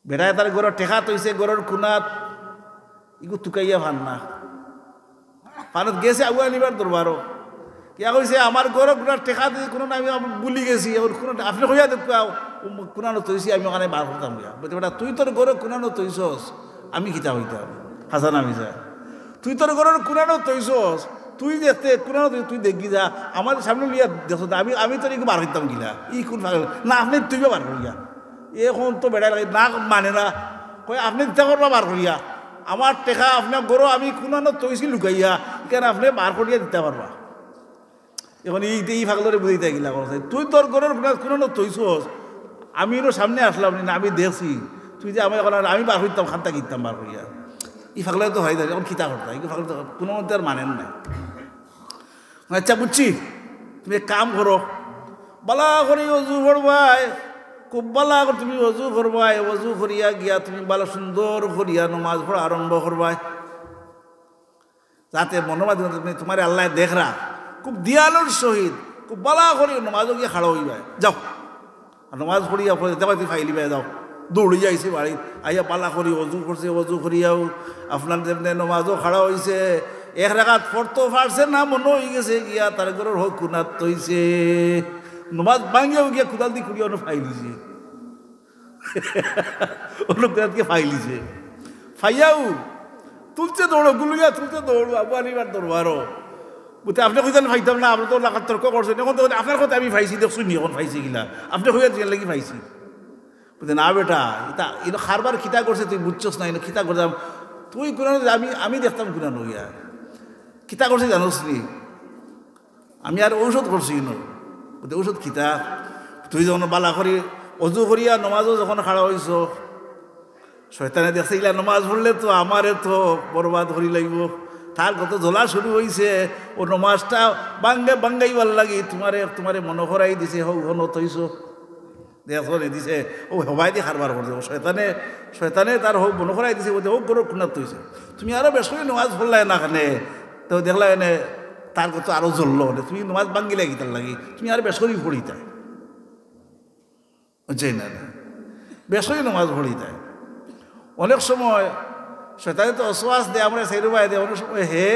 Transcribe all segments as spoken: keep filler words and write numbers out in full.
বেটায় তার ঘরো টেকা থইছে, ঘরর কুনাত, ইগু তুকাইয়া ফার না। ফানত গেছে আবু হানিফার দরবারো। কিয়া কইছে, "আমার ঘরো কুনাত টেকা থইছি, কুনাত আমি ভুলি গেছি, এখন কুনাত আপনে কইয়া দেউক্কা, কুনানো থইছি, আমি অখান বার করতাম গিয়া।" বলতে, "বেটা, তুই তোর ঘরো কুনানো থইছস, আমি কিতা কইতাম?" হাছা না মিছা? তুই তোর ঘরর কুনানো থইছস, তুই দেখতে কুনানো থইছস, তুই দেখি যা, আমার সামনে লইয়া দেখছস, আমি, আমি তোর ইগু বার করতাম কিলা? ই কুন পাগল? না, আপনে তুইবা বার করিয়া। এখন তো বেটায় লাগে, না মানে না, কয়, "আপনে দিতা পারবা বার করিয়া? আমার টেকা আপনার ঘরো আমি কুনানো থইছি লুকাইয়া, ইখান আপনে বার করিয়া দিতা পারবা।" এখন ই, ই পাগলরে বুঝাইতা কিলা কথা? তুই তোর ঘরর কুনা-, কুনানো থইছস, আমি ইনো সামনে আছলাম নি না, আমি দেখছি, তুই যে আমি এখন আমি বার করতাম, খান্তা কিতাম বার করিয়া। ই পাগলরে তো হয় না, এখন কিতা করতা? ই পাগল তো কুনো মতে আর মানের না। আচ্ছা, বুঝছি, তুমি এক কাম করো, বালা করি অজু করবায়, খুব বালা করি তুমি অজু করবায়, অজু করিয়া গিয়া তুমি বালা সুন্দর করিয়া নমাজ পড়া আরম্ভ করবায়, যাতে মনো মাঝে তুমি, তুমারে আল্লায় দেখরা, খুব দিয়ালুর সহিত, খুব বালা করি নমাজো গিয়া খাড়া অইবায়, যাও। আর নমাজ পড়িয়া পড়ে, দেখো, তুই ফাইলি ভাই যাও, দৌড়িয়া আইছে বাড়িত, আইয়া বালা করি অজু করছে, অজু করিয়াও আপনার যেমনে নমাজো খাড়া অইছে, এক রাকাত পড়তো পারছে না, মনো অইগেছে গিয়া তার ঘরর হক কুনাত থইছে, নমাজ ভাঙ্গিয়াও গিয়া কুদাল দি কুড়িয়া অনো ফাইলিছে, অনো কুদাল দি ফাইলিছে, ফাইয়াও তুলছে দৌড়ো, গুলুইয়া তুলছে দৌড়ো, আবু হানিফার দরবারো। বুঝতে আপনে কইতেন ফাইতাম না, আপনে তো লাখাত তর্ক করছেন, এখন তো আপনার কথা আমি ফাইছি, দেখছইন নি এখন ফাইছি কিলা? আপনে কইয়া দিলেন লাগি ফাইছি। বুঝতে, "না বেটা, ইতা, ইনো কারবার কিতা করছে তুই বুঝছস না, ইনো কিতা করতাম, তুই কুনানো, আমি, আমি দেখতাম কুনানো অইয়া। কিতা করছে জানোস নি? আমি আর ঔষধ করছি ইনো।" বুঝতে, "ঔষধ কিতা? তুই যখন বালা করি অজু করিয়া নমাজো যখন খাড়া অইছো, শয়তানে দেখছে ইলা নমাজ পড়লে তো আমারে তো বরবাদ করি লাইবো। তার কত জ্বলা শুরু অইছে, ও নমাজটা ভাঙ্গে ভাঙ্গাইবার লাগি তুমারে, তুমারে মনো করাই দিছে, হউ হনো থইছো।" দেখছো নি দিছে, ও হবায়দি কারবার করছে, ও শয়তানে, শয়তানে তার হউ মনো করাই দিছে, বলতে, "হউ ঘরর কুনাত থইছে। তুমি আরো বেশ করি নমাজ পড়লায় না কেনে?" তো দেখলা এনে তার কত আরো জ্বললো, বলে, "তুমি নমাজ ভাঙ্গিলায় কিতার লাগি? তুমি আরো বেশ করি পড়িতায়।" বুঝছইন না? বেশ করি নমাজ পড়িতায়। অনেক সময় শয়তানে তো ওয়াসওয়াস দেয়, আমরারে চাইরোবায় দেয়, অনেক সময় হে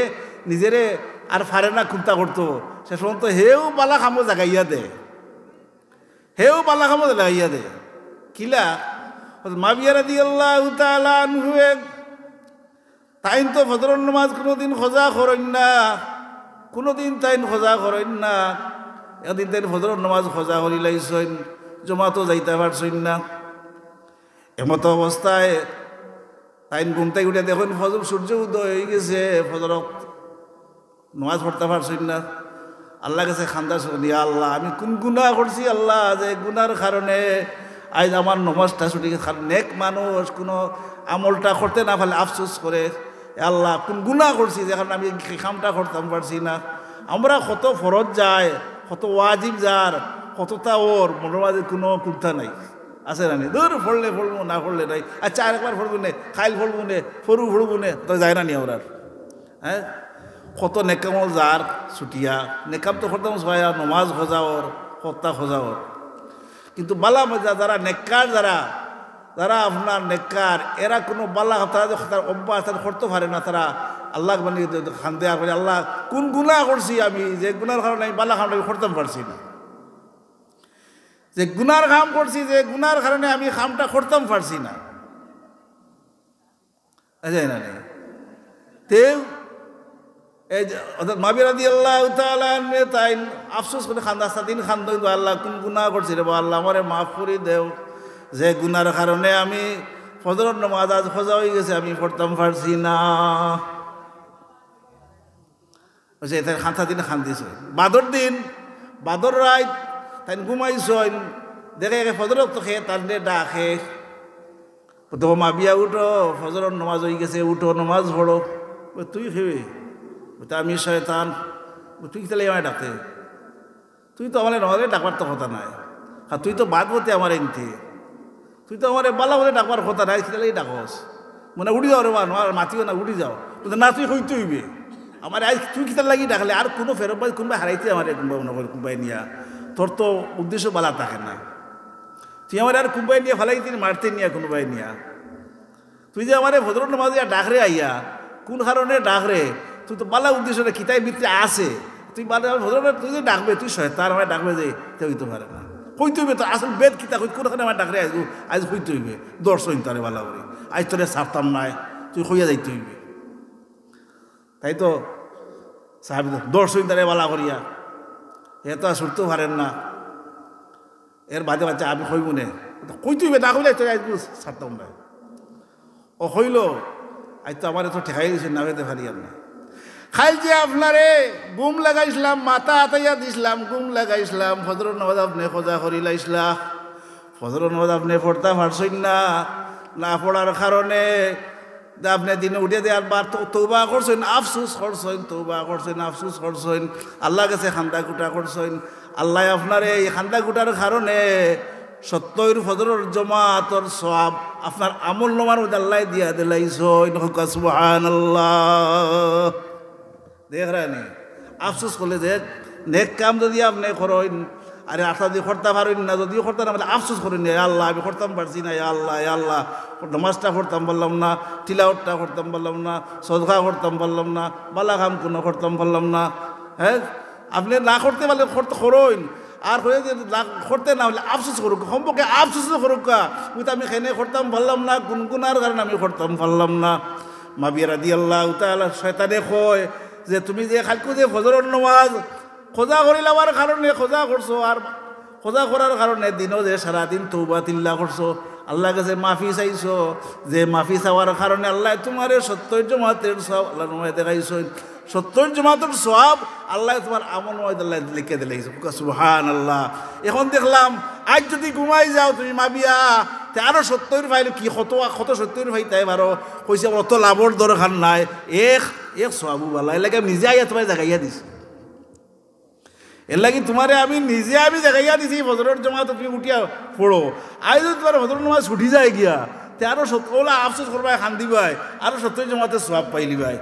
নিজেরে আর পারে না কুন্তা করতো, শেষ পর্যন্ত হেউ বালা কামো জাগাইয়া দেয়, হেউ বালা কামো লাগাইয়া দেয়। কিলা? মাবিয়া রাদিয়াল্লাহু তাআলা আনহুয়ে তাইন তো ফজরর নমাজ কুনুদিন কজা করইন না, কুনুদিন তাইন কজা করইন না। একদিন তাইন ফজরর নমাজ কজা করিলাইছইন, জমাতো যাইতা পারছইন না। এমতো অবস্থায় তাইন ঘুম থাকি উঠে দেখইন ফজর, সূর্য উদয় অইগেছে, ফজরর নমাজ পড়তা পারছইন না। আল্লার গেছে কান্দা শুরু, "ইয়া আল্লাহ, আমি কুন গুনা করছি আল্লাহ, যে গুনার কারণে আইজ আমার নমাজটা ছুটি গেছে?" কারণ নেক মানুষ কুনু আমলটা করতে না পারলে আফসোস করে, "এ আল্লাহ, কুন গুনা করছি যে কারণে আমি এই কামটা করতাম পারছি না?" আমরা কত ফরজ যায়, কত ওয়াজিব যার, কততা ওর মনর মাঝে কুনু কুন্তা নাই, আছে না নি? দূর, পড়লে পড়মু, না পড়লে নাই। আচ্ছা, আরেকবার পড়মু নে, কাইল পড়মু নে, পরু পড়মু নে, তো যায় না নি আমরার? হ্যাঁ, কত নেকামল যার ছুটিয়া, নেকাম তো করতাম ছুটিয়া, নমাজ কজা ওর, কততা কজা ওর। কিন্তু বালা মজা যারা নেককার, যারা, যারা আপনার নেককার, এরা কুনু বালা, তারা যে তার অভ্যাস, তারা করতে পারে না, তারা আল্লাহ মানে কান্দে আর বলে, "আল্লাহ, কুন গুনা করছি আমি, যে গুনার কারণে আমি বালা কামটা আমি করতাম পারছি না, যে গুনার কাম করছি, যে গুনার কারণে আমি কামটা করতাম পারছি না।" এই যে না নি? তেউ এই যে, অর্থাৎ মাবিয়া রাদিয়াল্লাহু তাআলা আনহু তাইন আফসোস করে কান্দা, সারাদিন কান্দইন, "আল্লাহ, কুন গুনা করছি রে বা আল্লাহ, আমারে মাফ করি দেও, যে গুনার কারণে আমি ফজরর নমাজ আজ কজা অইগেছে, আমি পড়তাম পারছি না।" ওই যে তাইন কান্দা দিন কান্দিছইন। বাদর দিন, বাদর রাইত, তাইন ঘুমাইছইন, দেখে একে ফজরর তো খেয়ে তানরে ডাকে। "ও তো মাবিয়া উঠো, ফজরর নমাজ অইগেছে, উঠো, নমাজ পড়ো।" "ও তুই কে?" "ও তো আমি শয়তান।" "ও তুই কিতার লাগি আমারে ডাকতে? তুই তো আমারে নমাজে ডাকবার তো কথা নায়, আর তুই তো বাদ পথে আমারে আনতে, তুই তো আমারে বালা বলে ডাকবার কথা নায়, কিতার লাগি ডাকস? মানে উঠি যাও রে বা, আর মাতিও না, উঠি যাও।" বলতে, "না, তুই কইতে অইবে আমারে, আইজ তুই কিতার লাগি ডাকলে, আর কুনু ফেরত বাজ কুনবায় হারাইতে আমারে কুনবায় মনো করে কুনবায় নিয়া, তোর তো উদ্দেশ্য বালা থাকে না।" তুই আমারে আর কুনবায় নিয়া ফালাই দিন, মারতে নিয়া কুনবায় নিয়া। তুই যে আমারে ফজরর নামাজে ডাকরে আইয়া, কুন কারণে ডাকরে? তুই তো বালা উদ্দেশ্যে কিতার ভিতরে আছে। তুই বালা ফজরর, তুই যে ডাকবে, তুই শয়তান, আমারে ডাকবে যে, তে অইতো পারে না। কইতে অইবে তো, আসল বেদ কিতা, কই, কুন কারণে আমারে ডাকরে আইজ, আইজ কইতে অইবে। ধরছইন তারে বালা করি। আইজ তোরে ছাড়তাম নায়, তুই কইয়া যাইতে অইবে। তাই তো সাহাবী তো ধরছইন তারে বালা করিয়া। হে তো আর ছুটতে পারেন না। এর বাদে বাচ্চা আমি কইমু নে। কইতে অইবে, না কইলে তোরে আইজ ছাড়তাম নায়। ও কইলো, "আইজ তো আমারে তো ঠেকাই দিছইন, না কইতে পারি আর না। কাইল যে আপনারে ঘুম লাগাইছলাম, মাথা আতাইয়া দিছলাম, ঘুম লাগাইছলাম, ফজরর নামাজ আপনে কাজা করিলাইছলা, ফজরর নামাজ আপনে পড়তা পারছইন না, না পড়ার কারণে আপনে দিনো উঠিয়া যে আরবার তৌ-, তৌবা করছইন, আফসুস করছইন, তৌবা করছইন, আফসুস করছইন, আল্লার গেছে কান্দা-কুটা করছইন। আল্লায় আপনারে এই কান্দা-কুটার কারণে সত্তইর ফজরর জমাতর সওয়াব আপনার আমলনামার মধ্যে আল্লায় দিয়া দিলাইছইন।" কউক্কা সুবহানাল্লাহ। দেখরায়নি, আফসুস করলে যে নেক কাম যুদি আপনে করইন, আরে, আশা যুদি করতা পারইন না, যুদিও করতা না পারলে আফসুস করইন, "ইয়া আল্লাহ, আমি করতাম পারছি না, ইয়া আল্লাহ, ইয়া আল্লাহ, নামাজটা পড়তাম পারলাম না, তিলাওয়াতটা করতাম পারলাম না, সদকা করতাম পারলাম না, বালা কাম কুনু করতাম পারলাম না।" হে, আপনে না করতে পারলে করতে করইন, আর কইয়া যে না করতে না পারলে আফসুস করউক্কা, কমপক্ষে আফসুস করউক্কা, "ওই তো আমি কেনে করতাম পারলাম না, কুন গুনার কারণে আমি করতাম পারলাম না।" মাবিয়া রাদিয়াল্লাহু তাআলা, শয়তানে কয় যে, "তুমি যে কাইলকু যে ফজরর নামাজ কাজা করিলাইবার কারণে কাজা করছো, আর কাজা করার কারণে দিনো যে সারাদিন তওবা তিল্লা করছো, আল্লার গেছে মাফি চাইছো, যে মাফি চাওয়ার কারণে আল্লায় তুমারে সত্তইর জমাতর সওয়াব আল্লায় তুমারে দেখাইছইন, সত্তইর জমাতর সওয়াব আল্লায় তুমার আমলনামাত আল্লায় লেখিয়া দিলাইছইন।" কউক্কা সুবহানাল্লাহ। এখন দেখলাম, আইজ যুদি ঘুমাই যাও তুমি মাবিয়া, তে আরো সত্তইর পাইলে কি, কত, কত সত্তইর পাইতায় পারো। কইছে, "অত লাভর দরকার নাই, এক, এক সওয়াবও বালা, এর লাগি আমি নিজে আইয়া তুমারে জাগাইয়া দিছি।" এর লাগি তুমারে আমি নিজে আমি জাগাইয়া দিছি, ফজরর জমাতো তুমি উঠিয়া পড়ো। আইজ যুদি তুমার ফজরর নামাজ ছুটি যায় গিয়া, তে আরো সত-, অউলা আফসোস করবায়, কান্দিবায়, আরো সত্তইর জমাতর সওয়াব পাইলিবায়।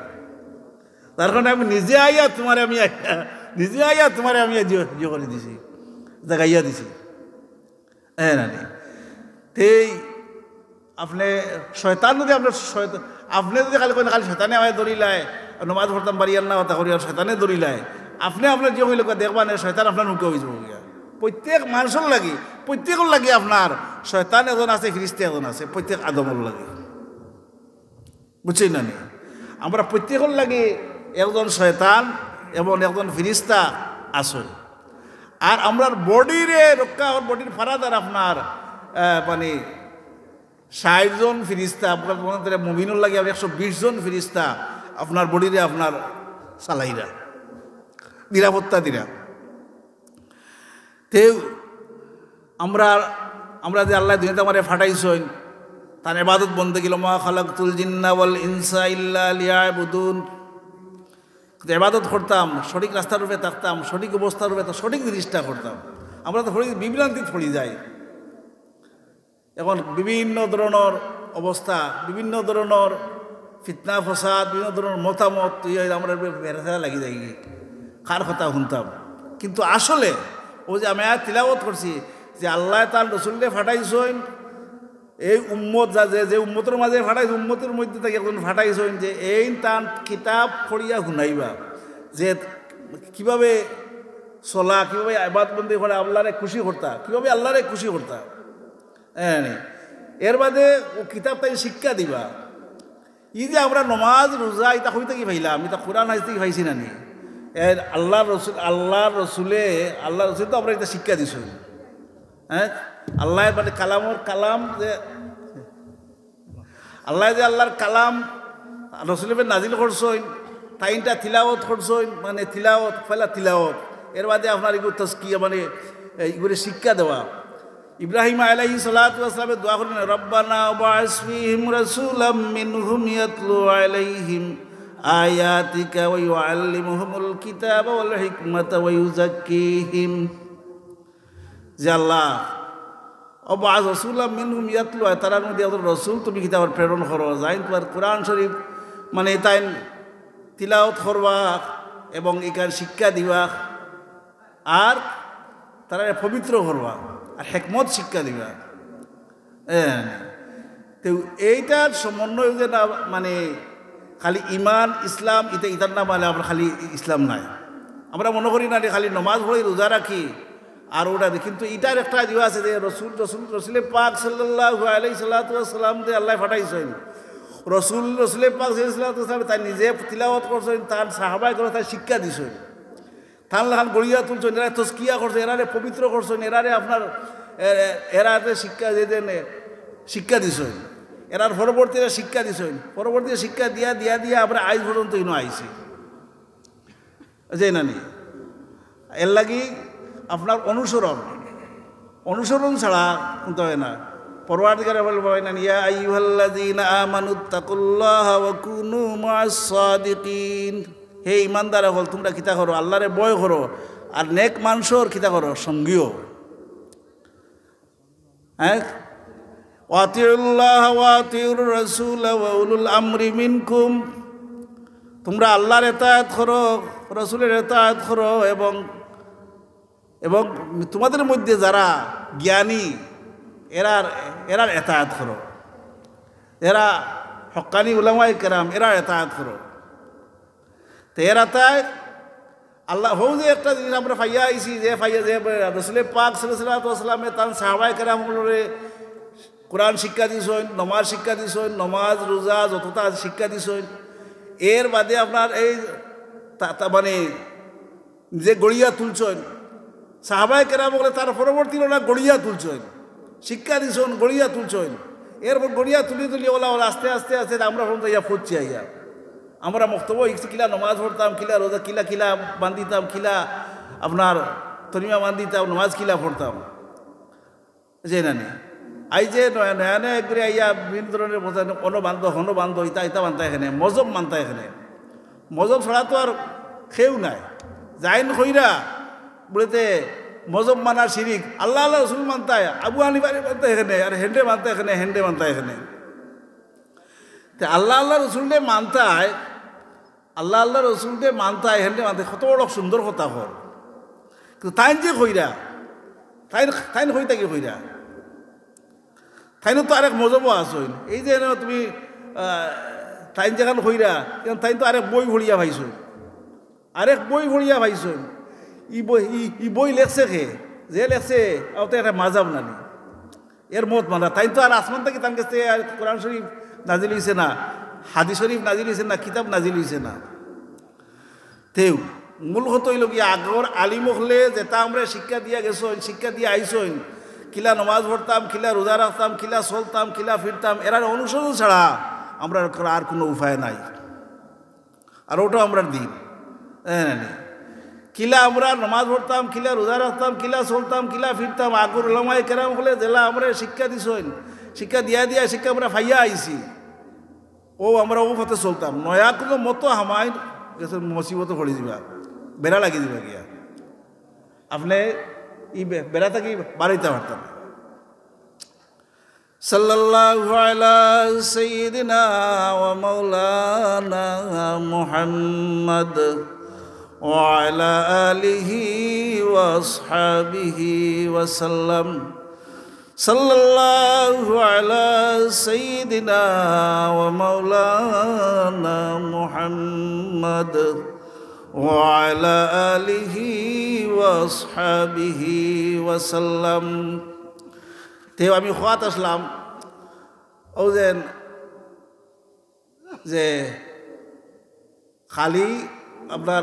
তার কারণে আমি নিজে আইয়া তুমারে আমি আইয়া, নিজে আইয়া তুমারে আমি আইয়া জিও, জিও করি দিছি, জাগাইয়া দিছি। এ না নি? তেই আপনে শয়তান যুদি আপনে শয়ত-, আপনে যুদি খালি কইন, "খালি শয়তানে আমারে ধরিলায়, নমাজ পড়তাম পারিয়ার না, অতা করিয়ার শয়তানে ধরিলায়", আপনে, আপনে যে কইলে কয়, দেখবা নে, শয়তান আপনার মুখে অইযিবো গিয়া। প্রত্যেক মানষর লাগি, প্রত্যেকর লাগি আপনার শয়তান একজন আছে, ফিরিস্তা একজন আছে, প্রত্যেক আদমর লাগি। বুঝছইন না নি? আমরা প্রত্যেকর লাগি একজন শয়তান এবং একজন ফিরিস্তা আছে। আর আমরার বডিরে রক্ষা, আমরার বডির ফারাদার আপনার, আহ, মানে, ষাইট জন ফিরিস্তা, আপনার মনে করে মুমিনর লাগি আর একশো বিশ জন ফিরিস্তা আপনার বডিরে আপনার চালাইরা, নিরাপত্তা দিরা। তেউ আমরা, আমরা যে আল্লায় দুনিয়াত আমারে ফাটাইছইন, তান ইবাদত বন্দেগি, "ওমা খালাকতুল জিন্না ওয়াল ইনসা ইল্লা লিয়াবুদুন।" যে ইবাদত করতাম, সঠিক রাস্তার উপরে থাকতাম, সঠিক অবস্থার উপরে থাকতাম, সঠিক জিনিসটা করতাম। আমরা তো সঠিক বিভ্রান্তিত পড়ি যাই। এখন বিভিন্ন ধরনর অবস্থা, বিভিন্ন ধরনর ফিতনা ফসাদ, বিভিন্ন ধরনর মতামত তৈরি অইয়া আমরার উপরে বেড়াতেরা লাগি যায়গি। কার কথা হুনতাম? কিন্তু আসলে অউ যে আমি আয়াত তিলাওয়াত করছি যে আল্লায় তান রসুলরে ফাটাইছইন, এই উম্মত যা, যে, যে উম্মতর মাঝে ফাটাইছইন, উম্মতর মধ্যে থাকি একজন ফাটাইছইন যে এইন তান কিতাব পড়িয়া হুনাইবা যে কিভাবে চলা, কিভাবে ইবাদত বন্দেগি করা, আল্লারে খুশি করতা, কিভাবে আল্লারে খুশি করতা। এ নি। এর বাদে অউ কিতাব তাইন শিক্ষা দিবা। ই যে আমরা নমাজ, রোজা, ইতা কই থাকি পাইলাম? ইতা কোরআন হাদিস থাকি পাইছি না নি? এ আল্লার রসুল, আল্লার রসুলে, আল্লার রসুলে তো আমরারে ইতা শিক্ষা দিছইন। হ্যাঁ? আল্লায় মানে কালামর কালাম যে, আল্লায় যে আল্লার কালাম রসুলর উপরে নাজিল করছইন, তাইনটা তিলাওয়াত করছইন, মানে তিলাওয়াত, পয়লা তিলাওয়াত, এর বাদে আপনার ইগু তাজকিয়া, মানে, এ, ইগুরে শিক্ষা দেওয়া। ইব্রাহিম আলাইহিস সালাতু ওয়াস সালামে দোয়া করলেন, "রব্বানা ওয়াবআস ফীহিম রাসূলাম মিনহুম ইয়াতলু আলাইহিম আয়াতিকা ওয়া ইউআল্লিমুহুমুল কিতাবা ওয়াল হিকমাতা ওয়া ইউযাক্কিহিম।" যে আল্লাহ, "ওয়াবআস রাসূলাম মিনহুম ইয়াতলু আলাইহিম", তারার মধ্যে একজন রসুল তুমি কিতাবর প্রেরণ করো, যাইন তুমার কোরআন শরীফ, মানে, তাইন তিলাওয়াত করবা এবং ইখান শিক্ষা দিবা। আর তারারে পবিত্র করবা, আর হেকমত শিক্ষা দিবা। হ্যাঁ। তো এইটার সমন্বয় যে না, মানে, খালি ইমান, ইসলাম, ইটা, ইটার নাম মানে আমরা খালি ইসলাম নাই। আমরা মনে করি না যে খালি নমাজ পড়ি, রোজা রাখি, আর ওটা দি-, কিন্তু ইটার একটা ইয়ে আছে যে রসুল, রসুল, রসুলে পাক সাল্লাল্লাহু আলাইহি সাল্লাতু ওয়াসসালাম যে আল্লাহ পাঠাইছেন, রসুল, রসুলে পাক সাল্লাল্লাহু আলাইহি ওয়াসাল্লাম তাই নিজে তিলাওয়াত করছেন, তার সাহাবায়ে কেরাম তাই শিক্ষা দিছেন। তান লাখান গড়িয়া তুলছেন, এরারে তজকিয়া করছেন, এরারে পবিত্র করছেন, এরারে আপনার, এ-, এ-, এরারে শিক্ষা দিয়ে দেন, শিক্ষা দিছেন। এরার পরবর্তীরা শিক্ষা দিছেন। পরবর্তী শিক্ষা দিয়া, দিয়া, দিয়া আমরা আইজ পর্যন্ত ইনো আইছি। যে না নি? এর লাগি আপনার অনুসরণ, অনুসরণ ছাড়া কিন্তু হয় না। পরওয়ারদিগারে বলবো, "ইয়া আইয়ুহাল্লাযীনা আমানুত্তাকুল্লাহা ওয়া কুনু মা'আস সাদিকিন।" হে ইমানদার অকল, তুমরা কিতা করো? আল্লাহরে ভয় করো, আর নেক মানষর কিতা করো? সঙ্গী অও। হ্যাঁ? "ওয়া আতিউল্লাহা ওয়া আতিউর রাসূলা ওয়া উলুল আমরি মিনকুম।" তুমরা আল্লাহর এতায়াত করো, রসুলের এতায়াত করো, এবং, এবং তোমাদের মধ্যে যারা জ্ঞানী, এরার, এরার এতায়াত করো। এরা হক্কানি উলামায়ে কেরাম, এরার এতায়াত করো। তে এরা তাই আল্লাহ, হউ যে একটা জিনিস আমরা পাইয়া আইছি, যে পাইয়া যে রসুলে পাক সাল্লাল্লাহু আলাইহি ওয়াসাল্লামে তান সাহাবায়ে কেরাম অকলরে কোরআন শিক্ষা দিছইন, নমাজ শিক্ষা দিছইন, নমাজ, রোজা যতটা আছে শিক্ষা দিছইন। এর বাদে আপনার এই তা, তা মানে যে গড়িয়া তুলছইন, সাহাবায়ে কেরাম অকলে তার পরবর্তী ওলা গড়িয়া তুলছইন, শিক্ষা দিছইন, গড়িয়া তুলছইন। এরপর গড়িয়া তুলি তুলি ওলা ওলা আস্তে আস্তে আস্তে আমরা পর্যন্ত ইয়া পড়ছি আইয়া। আমরা মক্তব ইকছি কিলা নমাজ পড়তাম, কিলা রোজা, কিলা কিলা বান্ধিতাম, কিলা আপনার তরিমা বান্ধিতাম, নমাজ কিলা পড়তাম। যে না নি? আইজ যে নয়া, নয়া, নয়া এক করে আইয়া বিভিন্ন ধরনের কথা, অনো বান্ধ, হনো বান্ধ, ইতা, ইতা বান্ধায় এখানে, মজহব মানতায় এখানে। মজহব ছাড়া তো আর কেউ নাই। যাইন কইরা, বুলেতে মজহব মানা শিরিক, আল্লাহ, আল্লাহ রসুল মানতায়, আবু হানিফারে মানতায় এখানে, আর হেনরে মানতায় এখানে, হেনরে মানতায় এখানে। তে আল্লাহ, আল্লাহ রসুলরে মানতায়, আল্লাহ, আল্লাহ রসুলরে মানতায়, হেনরে মানতায়, কত বড় সুন্দর কথা কর। কিন্তু তাইন যে কইরা, তাইন, তাইন কই থাকি কইরা? তাইনও তো আরেক মজহবো আছইন। এই যে এনে তুমি, আহ, তাইন যেখান কইরা, এখন তাইন তো আরেক বই পড়িয়া পাইছইন, আরেক বই পড়িয়া পাইছইন। ই বই, ই, ই বই লেখছে কে? যে লেখছে, অউ তো একটা মাঝহাব নানি। এর মত মানা, তাইন তো আর আসমান থাকি তান গেছ থাকি আর কোরআন শরীফ নাজিল অইছে না, হাদিস শরীফ নাজিল অইছে না, কিতাব নাজিল অইছে না। তেউ মূল কথা অইলো গিয়া, আগর আলিম অকলে যেটা আমরারে শিক্ষা দিয়া গেছইন, শিক্ষা দিয়া আইছইন, কিলা নমাজ পড়তাম, কিলা রোজা রাখতাম, কিলা চলতাম, কিলা ফিরতাম, এরার অনুসরণ ছাড়া আমরার আর কোনো উপায় নাই। আর ওটাও আমরার দিন। হ্যাঁ, কিলা আমরা নমাজ পড়তাম, কিলা রোজা রাখতাম, কিলা চলতাম, কিলা ফিরতাম, আগর উলামায়ে কেরাম অকলে যেলা আমরারে শিক্ষা দিছইন, শিক্ষা দিয়া দিয়া শিক্ষা আমরা পাইয়া আইছি। অউ আমরা অউ পথে চলতাম, নয়া কোনো মতো হামাইন গেছে মুসিবতো পড়ি যিবা, বেড়া লাগি যিবা গিয়া। আপনে ই বে-, বেড়া থাকি বারইতা পারতা না। সাল্লাল্লাহু আলা সাইয়্যিদিনা ওয়া মাওলানা মুহাম্মদ ওয়া আলা আলিহি ওয়া আসহাবিহি ওয়া সাল্লাম। সাল্লাল্লাহু আলা সাইয়্যিদিনা ওয়া মাওলানা মুহাম্মদ ওয়া আলা আলিহি ওয়া আসহাবিহি ওয়া সাল্লাম। তে আমি কওয়াত আছলাম, অউ যে যে খালি আপনার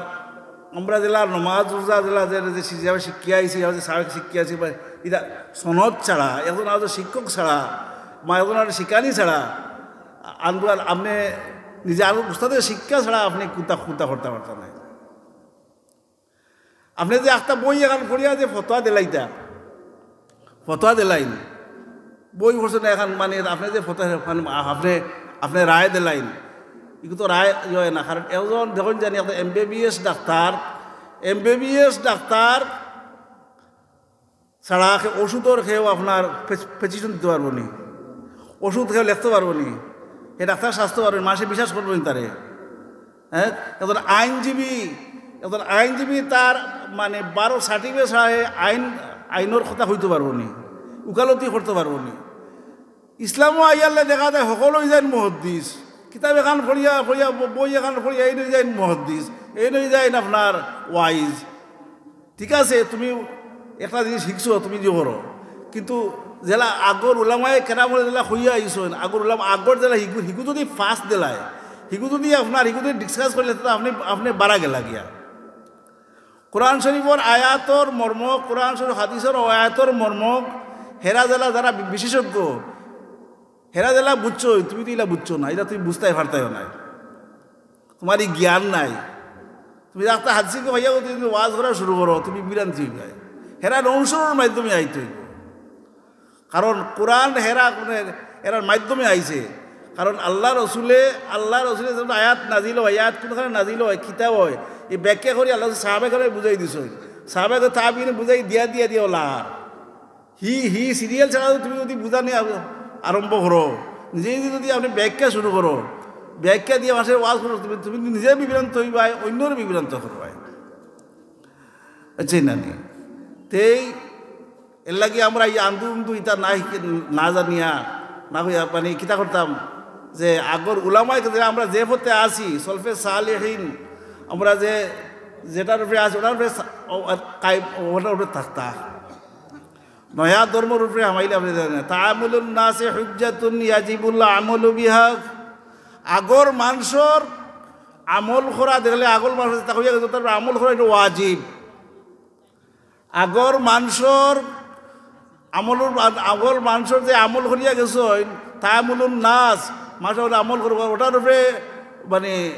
আমরা যেলা নমাজ রোজা যেলা যে, যে যেভাবে শিক্ষা আইছি, যেভাবে সাবেক শিক্ষা আইছি, বা ইটা সনদ ছাড়া, একজন আরো শিক্ষক ছাড়া, বা একজন আরো শিখানি ছাড়া, আন্দোলন আপনে নিজে আরো উস্তাদের শিক্ষা ছাড়া আপনে কুন্তা, কুন্তা করতা পারতা নায়। আপনে যে একটা বই এখান পড়িয়া যে ফতোয়া দিলাইতা, ফতোয়া দিলাইন, বই পড়ছে না এখান, মানে, আপনে যে ফতোয়া, মানে, আপনে, আপনে রায় দিলাইন, ইগু তো রায় ইয়ে অয় না। কারণ একজন দেখইন জানি একটা এমবিবিএস ডাক্তার, এমবিবিএস ডাক্তার ছাড়া কে-, ওষুধর কেউ আপনার প্রেস-, প্রেসক্রিপশন দিতে পারবো নি, ওষুধ কেউ লিখতে পারবো নি, হে ডাক্তার সাজতে পারবো নি, মানষে বিশ্বাস করবো নি তারে। হ্যাঁ, একজন আইনজীবী, একজন আইনজীবী তার মানে বারো সার্টিফিকেট ছাড়া হে আইন, আইনর কথা কইতে পারবো নি, উকালতি করতে পারবো নি। ইসলামো আইয়ারলে দেখা যায় হকল অইযাইন মুহাদ্দিস। কিতাব এখান পড়িয়া, পড়িয়া, ব-, বই এখান পড়িয়া এইন অইযাইন মুহাদ্দিস, এইন অইযাইন আপনার ওয়াইজ। ঠিক আছে, তুমি একটা জিনিস শিখছো, তুমি যে করো, কিন্তু যেলা আগর উলামায়ে কেরাম অকলে যেলা কইয়া আইছইন, আগর উলামা, আগর যেলা হিগু, হিগু যদি পাস দিলায়, হিগু যদি আপনার, হিগু যদি ডিসকাস করলে, তাহলে আপনি, আপনি বাড়া গেলা গিয়া। কোরআন শরীফর আয়াতর মর্ম, কোরআন শরীফ হাদিসর আয়াতর মর্ম, হেরা যেলা যারা বি-, বিশেষজ্ঞ, হেরা যেলা বুঝছো, তুমি তো ইলা বুঝছো না, ইলা তুমি বুঝতায় পারতায়ও নায়, তোমার ই জ্ঞান নাই। তুমি একটা হাদিসকে ভাইয়া তুমি ওয়াজ করা শুরু করো, তুমি বিভ্রান্তি অইবায়। হেরা অনুসরণর মাধ্যমে আইতে অইবো। কারণ কোরআন হেরা, মানে, এরার মাধ্যমে আইছে। কারণ আল্লাহ রসুলে, আল্লাহ রসুলে যখন আয়াত নাজিল হয়, আয়াত কোনখানে নাজিল হয়, কিতাব হয়, এই ব্যাখ্যা করি আল্লাহ সাহাবায়ে কেরামে বুঝাই দিছইন। সাহাবায়ে তাবিনে বুঝাই দিয়া, দিয়া, দিয়া ওলা আর হি, হি সিরিয়াল ছাড়া তুমি যদি বুঝা নিয়া আরম্ভ করো, নিজে নিজে যদি আপনি ব্যাখ্যা শুরু করো, ব্যাখ্যা দিয়া মানুষরে ওয়াজ করো, তুমি, তুমি নিজে বিভ্রান্ত অইবায়, অন্যরে বিভ্রান্ত করবায়। বুঝছইন না নি? তেই এর লাগি আমরা এই আন্দু উন্দু ইতা না হিকে-, না জানিয়া, না হইয়া, মানে, কিতা করতাম, যে আগর উলামায়ে যে আমরা যে পথে আছি, সলফে সালেহিন, আমরা যে, যেটার উপরে আছি, ওটার উপরে সা-, ও, আর কায়েম, ওটার উপরে থাকতা। নয়া ধর্মর উপরে হামাইলে আপনি জানেন না। তাআমুলুন নাসে হুজ্জাতুন ইয়াজিবুল আমালু বিহা। আগর মানষর আমল করা দেখলে, আগর মানষর যেটা হইয়া গেছে, তার আমল করা এটা ওয়াজিব। আগর মানষর আমলর, আগর মানষর যে আমল করিয়া গেছইন, তাআমুলুন নাস, মানষর আমল করবো, ওটার উপরে, মানে,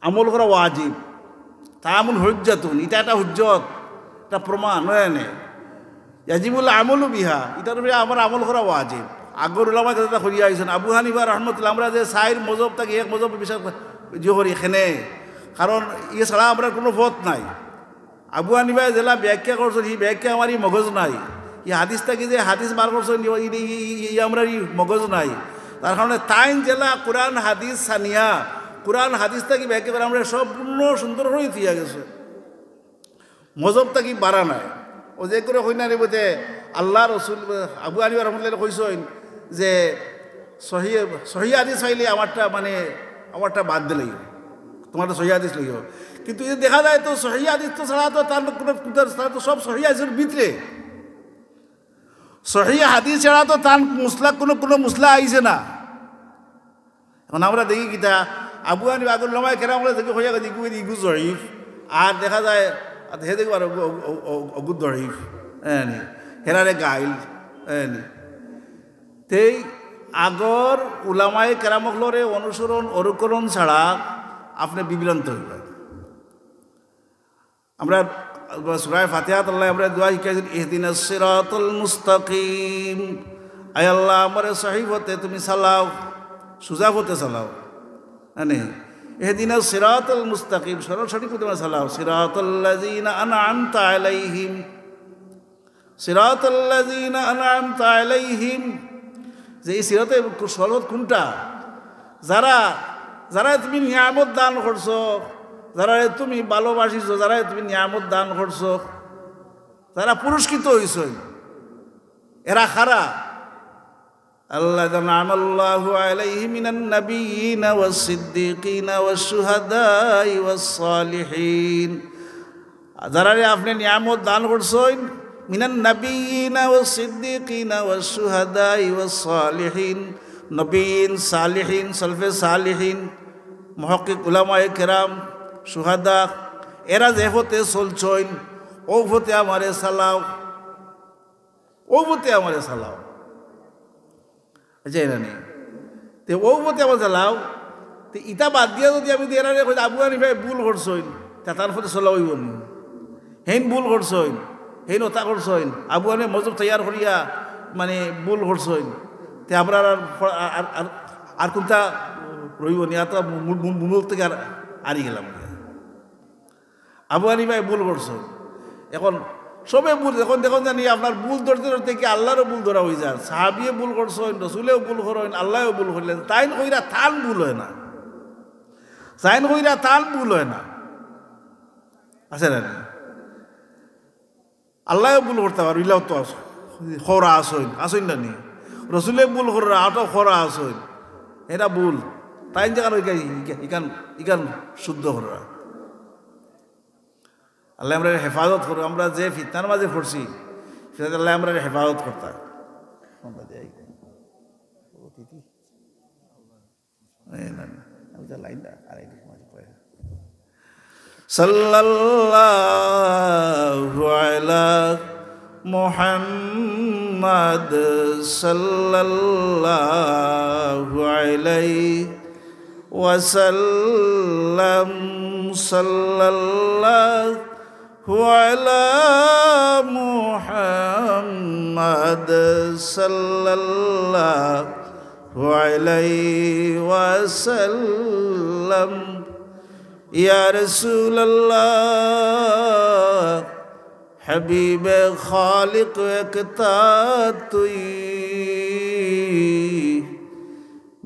আমল করা ওয়াজিব। তাআমুল হুজ্জাতুন, এটা একটা হুজ্জত, একটা প্রমাণ, হয় না? ইয়াজিবুল আমালু বিহা, এটার উপরে আমার আমল করা ওয়াজিব। আগর উলামায়ে যেটা করিয়া আইছইন, আবু হানিফা রহমতুল্লাহ, আমরা যে চাইর মজহব থাকি এক মজহব বিশ্বাস করি, যে করি এখানে, কারণ ইয়ে ছাড়া আমরা কোনো পথ নাই। আবু হানিফায় যেলা ব্যাখ্যা করছইন, ই ব্যাখ্যা আমার ই মগজ নাই। ই হাদিস থাকি যে হাদিস বার করছইন, ই, ই, ই, ই, ই আমরার ই মগজ নাই। তার কারণে তাইন যেলা কোরআন হাদিস ছানিয়া, কোরআন হাদিস থাকি ব্যাখ্যা করে আমরা সম্পূর্ণ সুন্দর করি থইয়া গেছে। মজহব থাকি বাড়া নাই। ও যে করে কইনা রে বুঝে আল্লাহ রসুল, আবু হানিফা রহমতুল্লাহ কইছইন যে সহি, সহি হাদিস পাইলে আমারটা, মানে, আমারটা বাদ দিলেই, তোমারটা সহি হাদিস লইও। কিন্তু এই দেখা যায় তো সহি হাদিস তো ছাড়া তো তার কোনো, তার তো সব সহি হাদিসর ভিতরে। সহি হাদিস ছাড়া তো তার মুসলা কোনো, কোনো মুসলা আইছে না। এখন আমরা দেখি কিতা, আবু হানিফা আগর উলামায়ে কেরাম অকলে দেখি কইয়া গেছে, ইগু, ইগু জয়ীফ, আর দেখা যায়, আর হে দেখি আর অগু, অগু, অগু, অগু জয়ীফ, হ্যাঁ নি, হেরারে গাইল, হ্যাঁ নি। তেই আগর উলামায়ে কেরাম অকলরে অনুসরণ, অনুকরণ ছাড়া আপনি বিভ্রান্ত অইবা। আমরা সূরা ফাতিহাত আল্লায় আমরারে দোয়া শিখাইছইন, "ইহদিনাস সিরাতাল মুস্তাকিম।" আয় আল্লাহ, আমারে সহি পথে তুমি চালাও, সুজা পথে চালাও। মানে, "ইহদিনাস সিরাতাল মুস্তাকিম", সরাসরি পথে আমারে চালাও। "সিরাতাল্লাযিনা আনআমতা আলাইহিম।" সিরাতাল্লাযিনা আনআমতা আলাইহিম, যে এই সিরাতে সহজ কোনটা? যারা, যারা তুমি নিয়ামত দান করছো, যারা তুমি ভালোবাসিছো, যারা তুমি নিয়ামত দান করছো, যারা পুরস্কৃত হইছইন, এরা কারা? আল্লাযিনা আনআমাল্লাহু আলাইহিম মিনান নাবিয়্যিনা ওয়াস সিদ্দিকিনা ওয়াশ শুহাদাই ওয়াস সালিহিন। যারারে আপনি নিয়ামত দান করছইন, মিনান নাবিয়্যিনা ওয়াস সিদ্দিকিনা ওয়াশ শুহাদাই ওয়াস সালিহিন, নবীন, সালিহিন, সলফে সালিহিন, মুহাক্কিক উলামায়ে কেরাম, শুহাদা, এরা যে পথে চলছইন, ও পথে আমারে চালাও, ও পথে আমারে চালাও। বুঝছইন না নি? তে ও পথে আমারে চালাও। তে ইতা বাদ দিয়া যদি আমি এরারে কই আবু হানিফায় ভুল করছইন, তে তান পথে চলা অইবো নি? হেইন ভুল করছইন, হেইন অতা করছইন, আবু হানিফায় মজহব তৈয়ার করিয়া মানে ভুল করছইন, তে আমরার আর, আর, আর, আর কোনটা রইবো নি? আর তো মূল, মূল, মূল থাকি আর, আরি গেলাম। আবু হানিফায় ভুল করছইন। এখন সবে ভুল, এখন দেখইন জানি আপনার ভুল ধরতে ধরতে কি আল্লারও ভুল ধরা অইযার। সাহাবিয়ে ভুল করছইন, রসুলেও ভুল করইন, আল্লায়ও ভুল করইন। তাইন কইরা তান ভুল অয় না। তাইন কইরা তান ভুল অয় না। আছে না নি? আল্লায়ও ভুল করতা পারইন, ইলাও তো আছে। খরা আছইন, আছইন না নি? রসুলে ভুল কররা, আটক করা আছে, এটা ভুল। তাইন যেখান ওইখান, ইখান, ইখান শুদ্ধ কররা। আল্লাহ আমরারে হেফাজত করো, আমরা যে ফিতনার মাঝে পড়ছি, ফিতনাত আল্লাহ আমরারে হেফাজত করতা। এই না, না, আমি তো লাইন না, আর একটু মাঝে পড়ে। সাল্লাল্লাহু আলা মুহাম্মাদ, সাল্লাল্লাহু আলাইহি ওয়াসাল্লাম, সাল্লাল্লাহু আলা মুহাম্মাদ, সাল্লাল্লাহু আলাইহি ওয়াসাল্লাম। ইয়া রাসূলুল্লাহ, হাবিবে খালিক একটা তুই,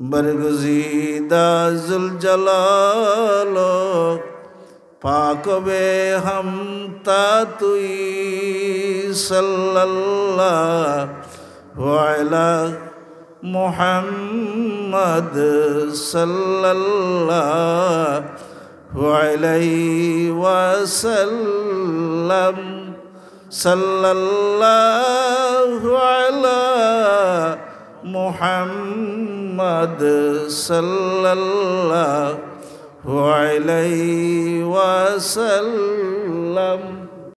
বরগুজিদা জুলজালাল, পাক বেহামতা তুই। সাল্লাল্লাহু আলা মুহাম্মাদ, সাল্লাল্লাহু আলাইহি ওয়াসাল্লাম, সাল্লাল্লাহু আলা মুহাম্মাদ, সাল্লাল্লাহু আলাইহি ওয়াসাল্লাম।